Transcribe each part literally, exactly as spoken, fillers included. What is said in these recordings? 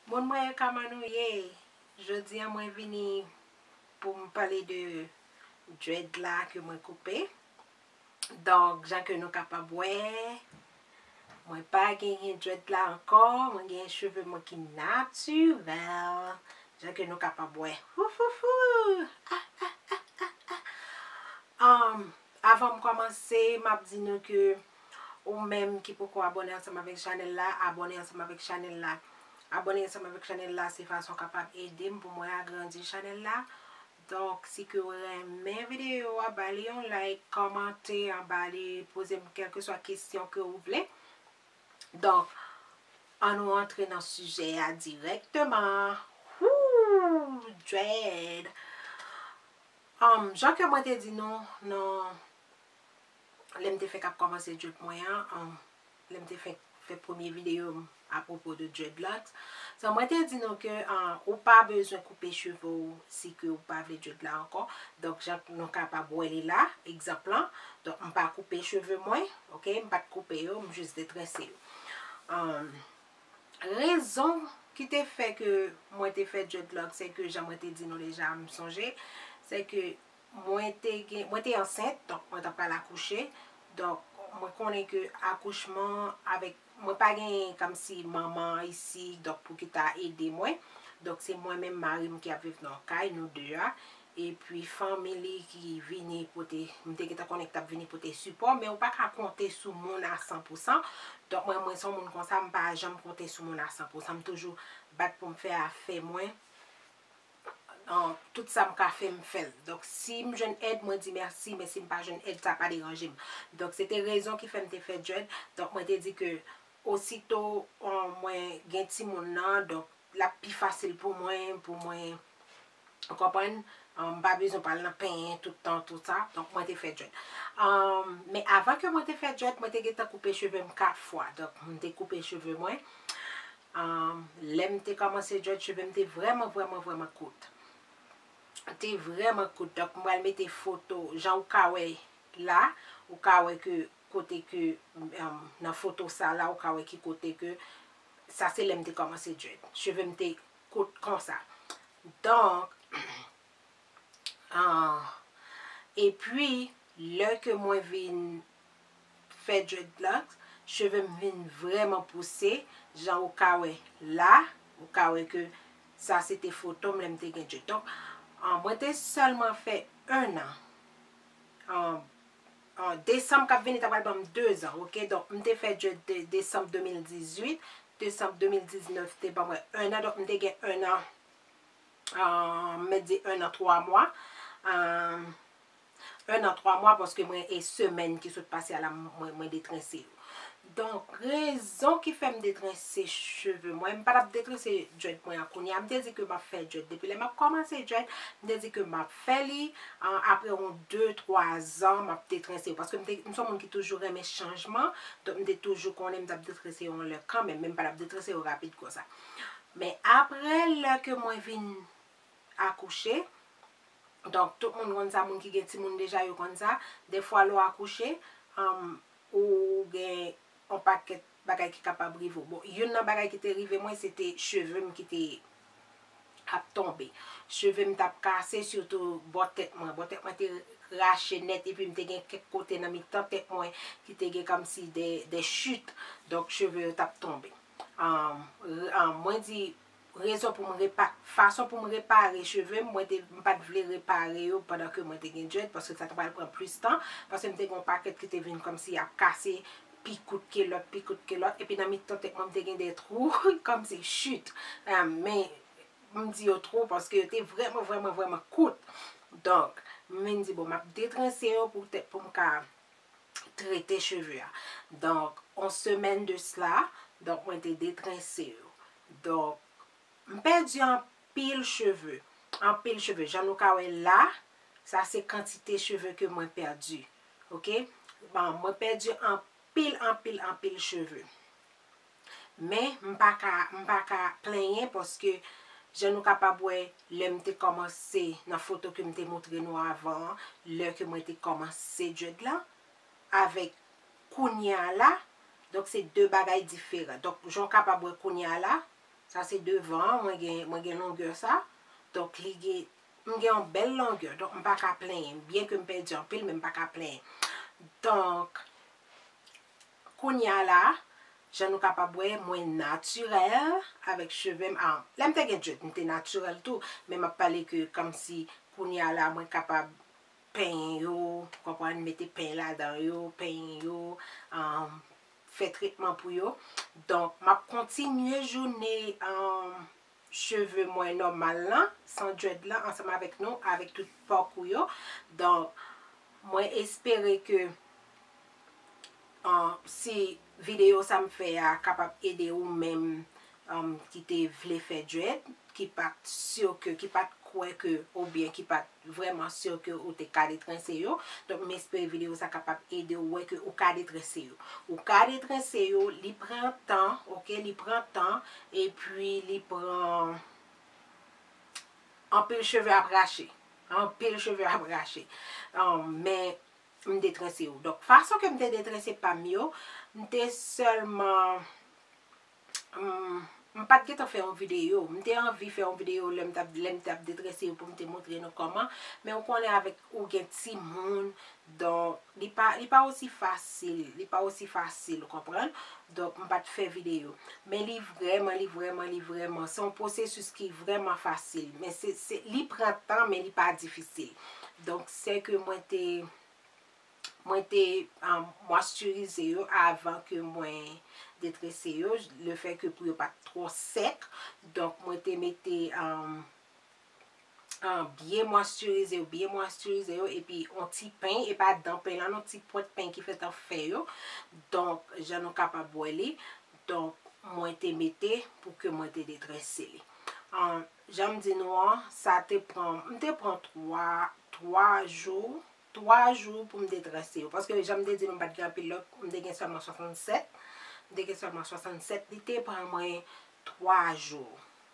Moun mwen yo, kòman nou ye? Jodi a mwen vini pou m pale de dread la ke mwen koupe. Donk, jan ke nou kapab wè, mwen pa genyen dread la ankò, mwen genyen cheve mwen ki natirèl, jan ke nou kapab wè. Houhouhou! Ah, ah, ah, ah, ah. Um, avan m kòmanse, m ap di nou ke ou menm ki poko abòne ansanm avèk chanèl la, abòne ansanm avèk chanèl la. Abòne ansanm avèk chanèl la, se fason w kapab ede m pou mwen agrandi chanèl la. Donk, si ke w renmen videyo a, ba li yon like, kòmante anba li, poze m kèlkeswa kesyon ke w vle. Donk, ann nou antre nan sijè a dirèkteman. Whoo, dread. Um, jan ke mwen te di nou nan lè m te fèk ap kòmanse dread mwen an, um, lè m te fèk fè premye videyo m apwopo de dreadlocks. So, mwen te di nou ke, uh, ou pa bezwen koupe cheve w si ke ou pa vle dread la ankò. Donk, jan nou kapab wè li la, egzanp lan. Donk, m pa koupe cheve mwen, oke? M pa t koupe yo, m jis detrense yo. Um, rezon ki te fè ke mwen te fè dreadlock, se ke jan mwen te di nou deja, m sonje, se ke mwen te gen, mwen te ansent, donk mwen t ap pral akouche. Donk, mwen konnen ke akouchman avèk, mwen pa gen kòmsi manman isi, donk pou ki ta ede mwen. Donk, se mwen menm, mari m ki ap viv nan kay, nou de a. Epi fanmi li ki vini pote, m te gentan konnen ki t ap vini pote sipò, men ou pa ka konte sou moun a san pou san. Donk, mwen, mwen se yon moun konsa, m pa janm konte sou moun a san pou san. M toujou bat pou m fè afè mwen. An, tout sa m ka fè, m fè l. Donk, si m jwenn èd, mwen di mèsi, men si m pa jwenn èd, sa pa deranje m. Donk, se te rezon ki fè m te fè dread. Donk, mwen te di ke osito, an, mwen gen timoun nan, donk, l ap pi fasil pou mwen, pou mwen, ou konprann, an, m pa bezwen pral nan penyen tout tan, tout sa. Donk, mwen te fè dread. An, men avan ke mwen te fè dread, mwen te gentan koupe cheve m kat fwa. Donk, m te koupe cheve mwen. An, lè m te kòmanse dread, cheve m te vrèman, vrèman, vrèman kout. Te vrèman kout. Donk, m pral mete foto, jan ou ka wè la, ou ka wè ke kote ke, um, nan foto sa la, ou ka wè ki kote ke, sa se lè m te kòmanse dread. Cheve m te kout konsa. Donk, ah, epi, lè ke mwen vin fè dreadlocks, cheve m vin vrèman pouse, jan ou ka wè la, ou ka wè ke sa se te foto m lè m te gen dread. Donk, ah, mwen te sèlman fè enn an. Ah, ah, desanm k ap vini ta pral ban m de zan, oke? Donk, m te fè dread de, desanm de mil dizuit, desanm de mil diznèf te ban mwen enn an, donk m te gen enn an, ah, m mèt di enn an twa mwa. Ah, enn an twa mwa, paske mwen, e semèn ki sot pase a la, mwen, mwen detrense yo. Donk, rezon ki fè m detrense cheve mwen, m pa t ap detrense dread mwen an kounye a. M te di ke m ap fè dread. Depi lè m ap kòmanse dread, m te di ke m ap fè li, an, apre yon de, twa zan, m ap detrense yo. Paske m te, m se yon moun ki toujou renmen chanjman. Donk, m te toujou konnen m t ap detrense yo yon lè kanmenm, men m pa t ap detrense yo rapid konsa. Men apre lè ke mwen vin akouche, donk, tout moun konn sa, moun ki gen timoun deja, yo konn sa. Defwa, lè w akouche, um, ou gen yon pakèt bagay ki kapab rive w. Bon, youn nan bagay ki te rive mwen, se te cheve m ki te ap tonbe. Cheve m t ap kase, sitou bò tèt mwen. Bò tèt mwen te rache nèt, epi m te gen kèk kote nan mitan tèt mwen ki te gen kòmsi de, de chit. Donk, cheve yo t ap tonbe. Um, re-, um, mwen di, rezon pou m repa-, fason pou m repare cheve m, mwen te, m pa t vle repare yo pandan ke mwen te gen dread, paske sa t pral pran plis tan, paske m te gen yon pakèt ki te vin kòmsi ap kase, pi kout ke lòt, pi kout ke lòt, epi nan mitan tèt mwen, m te gen de twou, kòmsi chit. Ah, men, m di yo twou, paske yo te vrèman, vrèman, vrèman kout. Donk, m vin di, bon, m ap detrense yo poutèt pou m ka trete cheve a. Donk, yon semèn de sla, donk, mwen te detrense yo. Donk, m pèdi anpil cheve. Anpil cheve. Jan nou ka wè la, sa se kantite cheve ke mwen pèdi. Oke? Bon, mwen pèdi anpil, anpil, anpil cheve. Men, m pa ka, m pa ka plenyen paske jan nou kapab wè, lè m te kòmanse nan foto ke m te montre nou avan an, lè ke mwen te kòmanse dread la, avèk kounye a la, donk se de bagay diferan. Donk, jan w kapab wè kounye a la, sa se devan an, mwen gen, mwen gen longè sa. Donk, li gen, m gen yon bèl longè. Donk, m pa ka plenyen. Byen ke m pèdi anpil, men m pa ka plenyen. Donk, kounye a la, jan nou kapab wè, mwen natirèl avèk cheve m. Ah, lè m te gen dread, m te natirèl tou, men m ap pale ke kòmsi kounye a la, mwen kapab penyen yo, ou konprann, mete peny ladan yo, penyen yo, um, fè tretman pou yo. Donk, m ap kontinye jounen, um, cheve mwen nòmal lan, san dread lan, ansanm avèk nou, avèk tout pakou yo. Donk, mwen espere ke, uh, si videyo sa m fè a kapab ede ou menm, um, ki te vle fè dread, ki pa t si ke, ki pa t kwè ke, oubyen ki pa t vrèman si ke ou te ka detrense yo. Donk, m espere videyo sa kapab ede w wè ke ou ka detrense yo. Ou ka detrense yo, li pran tan, oke, li pran tan, epi li pran anpil cheve ap rache. Anpil cheve ap rache. Um, men, m detrense yo. Donk, fason ke m te detrense pa m yo, m te sèlman, m, m pa t gentan fè yon videyo. M te anvi fè yon videyo lè m t ap, lè m t ap detrense yo pou m te montre nou kòman. Men ou konnen avèk ou gen timoun, donk, li pa, li pa osi fasil. Li pa osi fasil, ou konprann? Donk, m pa t fè videyo. Men li vrèman, li vrèman, li vrèman, se yon pwosesis ki vrèman fasil. Men se, se, li pran tan, men li pa difisil. Donk, sè ke mwen te, mwen te, um, moisturize yo avan ke mwen detrense yo, le fè ke pou yo pa t twò sèk. Donk, mwen te mete, um, um, byen moisturize yo, byen moisturize yo, epi yon ti peny, e pa dan peny lan, non, ti pwent peny ki fèt an fè yo. Donk, jan nou kapab wè li, donk, mwen te mete pou ke mwen te detrense li. Um, jan m di nou an, sa te pran, m te pran twa, twa jou, twa jou pou m detrense yo. Paske jan m te di nou, m pa t gen anpil lòt, m te gen sèlman swasannsèt. M te gen sèlman swasannsèt. Li te pran mwen twa jou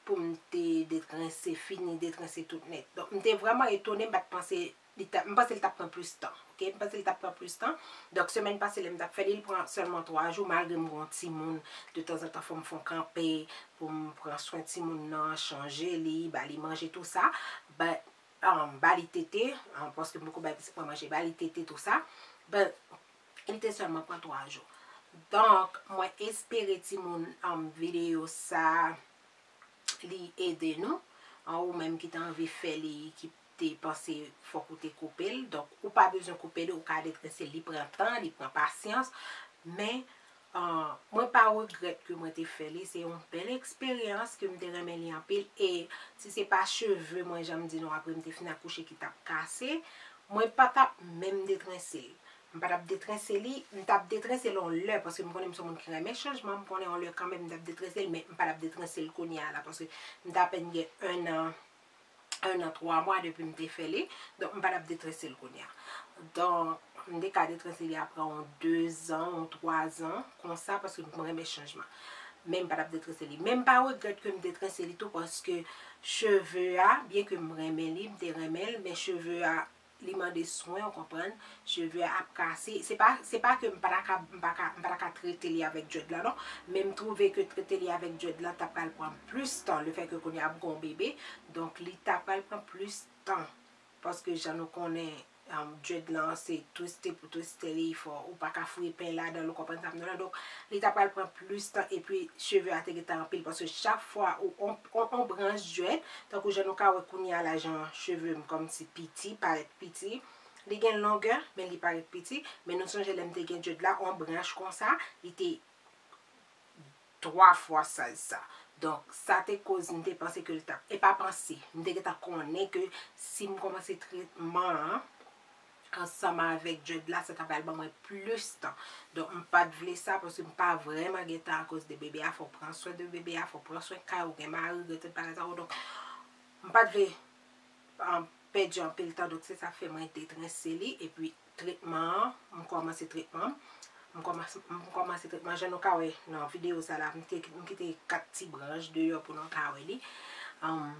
pou m te detrense, fini detrense tout nèt. Donk, m te vrèman etone, m pa t panse li t ap, m panse li t ap pran plis tan, oke? M panse li t ap pran plis tan. Donk, semèn pase, lè m t ap fè li, li pran sèlman twa jou, malgre m gen yon timoun, de tanzantan, fò m fè yon kanpe pou m pran swen timoun nan, chanje li, ba li manje, tou sa. But, um, ba li tete, um, paske m poko bay pitit mwen manje, ba li tete, tou sa. But, li te sèlman pran twa jou. Donk, mwen espere timoun, um, videyo sa, li ede nou. An, ou menm ki te anvi fè li, ki te panse fòk ou te koupe l. Donk, ou pa bezwen koupe li, ou ka detrense l. Li pran tan, li pran pasyans. Men, an, mwen pa regrèt ke mwen te fè li. Se yon bèl eksperyans ke m te renmen li anpil. E si se pa cheve mwen, jan m di nou, apre m te fin akouche ki t ap kase, mwen pa t ap menm detrense l. M pa t ap detrense li, m t ap detrense l yon lè, paske m konnen m se yon moun ki renmen chanjman, m konnen yon lè kanmenm m t ap detrense l, men m pa t ap detrense l kounye a la, paske m te apèn gen enn an, enn an twa mwa depi m te fè li, donk m pa t ap detrense l kounye a. Donk, m te ka detrense li apre yon dezan, yon twazan, konsa, paske m renmen chanjman. Men m pa t ap detrense li. Men m pa regrèt ke m detrense li tou, paske cheve a, byen ke m renmen li, m te renmen l, men cheve a, li mande swen, ou konprann, cheve a ap kase. Se pa, se pa ke m pa ta ka, m pa ka, m pa ta ka trete li avèk dread la, non. Men m twouve ke trete li avèk dread la ta pral pran plis tan, le fè ke kounye a m gen yon bebe. Donk, li ta pral pran plis tan. Paske jan nou konnen, um, dread lan, se twiste pou twiste li, fò ou pa ka fouye peny ladan l, ou konprann sa m di w la. Donk, li ta pral pran plis tan, epi cheve a te gentan anpil, paske chak fwa ou on, on, on branch dread, tankou jan nou ka wè kounye a la, jan cheve m kòmsi piti, parèt piti. Li gen longè, men li parèt piti. Men nou sonje lè m te gen dread la, on branch konsa, li te twa fwa size sa. Donk, sa te koz m te panse ke l t ap, e pa panse, m te gentan konnen ke si m kòmanse tretman an ansanm avèk dread la, sa ta pral ban mwen plis tan. Donk, m pa t vle sa, paske m pa vrèman gen tan akoz de bebe a, fò w pran swen de bebe a, fò w pran swen kay ou, gen mari, gen tout bagay sa yo. Donk, m pa t vle, um, pèdi anpil tan, donk se sa k fè mwen detrense li, epi tretman an, m kòmanse tretman, m kòmanse, m kòmanse tretman, jan nou ka wè nan videyo sa la, m te, m kite kat ti branch deyò pou nou ka wè li. Um,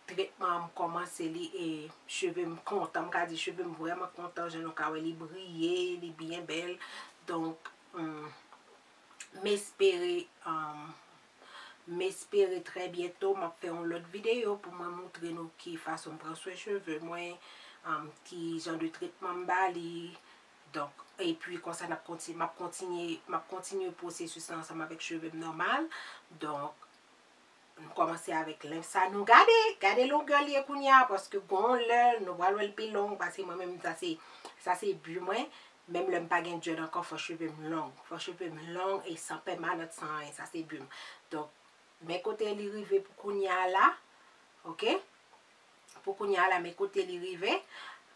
tretman an, m kòmanse li e cheve m kontan, m ka di cheve m vrèman kontan, jan nou ka wè li briye, li byen bèl. Donk, hmm, m espere, um, m espere trè byento m ap fè yon lòt videyo pou mwen moutre nou ki fason m pran swen cheve mwen, um, ki jan de tretman m ba li. Donk, epi konsa n ap konti-, m ap kontinye, m ap kontinye pwosesis la ansanm avèk cheve m nòmal. Donk, m kòmanse avèk lenf sa. Nou gade, gade longè li ye kounye a, paske gon lè nou pral wè l pi long, paske mwen menm sa se, sa se bi mwen. Menm lè m pa gen dread ankò, fò cheve m long. Fò cheve m long e san pèmanant, san anyen, sa se bi m. Donk, men kote li rive pou kounye a la, oke? Pou kounye a la, men kote li rive.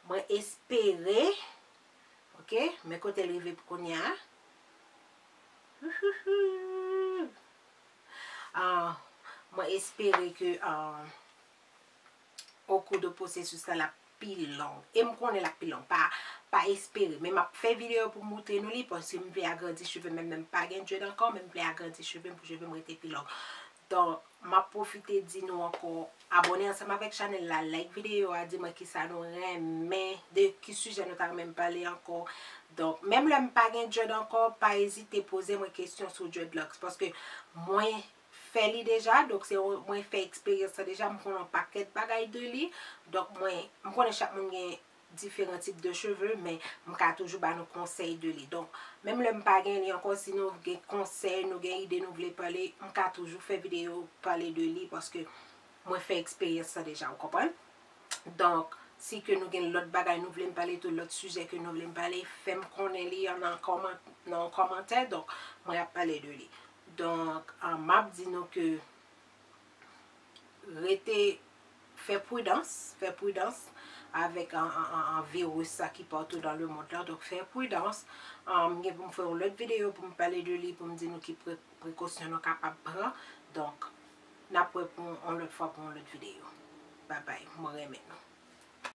Mwen espere, oke? Men kote li rive pou kounye a. Ah, mwen espere ke, ah, au cours de processus la, l ap pi long. E m konnen l ap pi long. Pa, pa espere. Men m ap fè videyo pou m moutre nou li, paske m vle agrandi cheve m, menm lè m pa gen dread ankò, men m vle agrandi cheve m pou cheve m rete pi long. Donk, m ap pwofite di nou ankò, abòne ansanm avèk chanèl la, like videyo a, di mwen kisa nou renmen, de ki sijè nou ta renmen m pale ankò. Donk, menm lè m pa gen dread ankò, pa ezite poze mwen kesyon sou dreadlocks, paske mwen fè li deja, donk se yon, mwen fè eksperyans la deja, m konnen yon pakèt bagay de li. Donk mwen, m konnen chak moun gen diferan tip de cheve, men m ka toujou ba nou konsèy de li. Donk, menm lè m pa gen li ankò, si nou gen konsèy, nou gen ide nou vle pale, m ka toujou fè videyo pale de li, paske mwen fè eksperyans sa deja, ou konprann? Donk, si ke nou gen lòt bagay nou vle m pale tou, lòt sijè ke nou vle m pale, fè m konnen li an nan kòman-, nan yon kòmantè, donk, mwen ap pale de li. Donk, ah, m ap di nou ke rete, fè pridans, fè pridans avèk an, an, an, an viris sa ki patou dans le monde la. Donk, fè pridans. Ah, m gen pou m fè yon lòt videyo pou m pale de li, pou m di nou ki pre-, prekosyon nou kapab pran. Donk, n ap wè pou yon lòt fwa pou yon lòt videyo. Babay, mwen renmen nou.